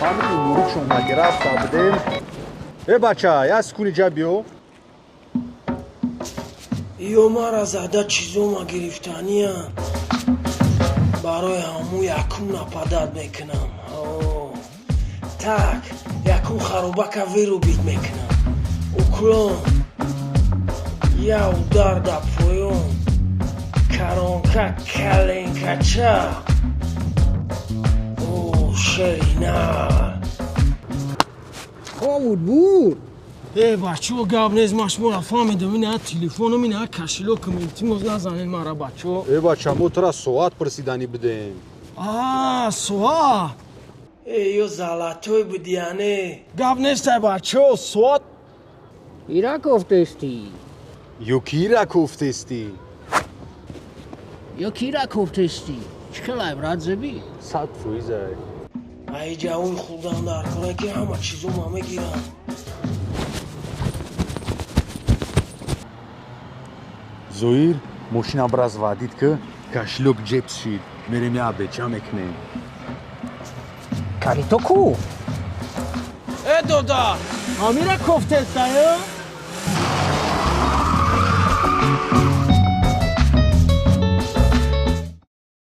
Фаҳмиди, нурукшон нагирафта будем. Э, бача, як секуни ҷа биё. Ё мара зада чизома гирифтаниям. Барои ҳаму якум нападать мекунам. Так, якум харобака вырубить мекунам. Уклон, я удар да поён, коронка, каленкача. О, шерина. Ховуд буд. Э, бачо, гап нест, ман шуморо фаҳмидам. Ина телефоном, ина кошелёкам, илтимос, назанед мара, бачо. Э, бача, мо тура соат пурсиданӣ будем. А, соат. Э, ё золотой будияне. Гап нестай, бачо, соат. Ира кофтестӣ? Ё кира кофтестӣ? Ё кира кофтестӣ? Чӣ хел айбрат зебӣ? 100%. Ай, ҷавон хурдан дар кора, ки ҳама чизома мегирам. Зоир, мошина браз вадид, ки кошелёк ҷеб шид. Мерем, я беча мекунем. Карито ку? Э, дода, ҳамира кофтестаю.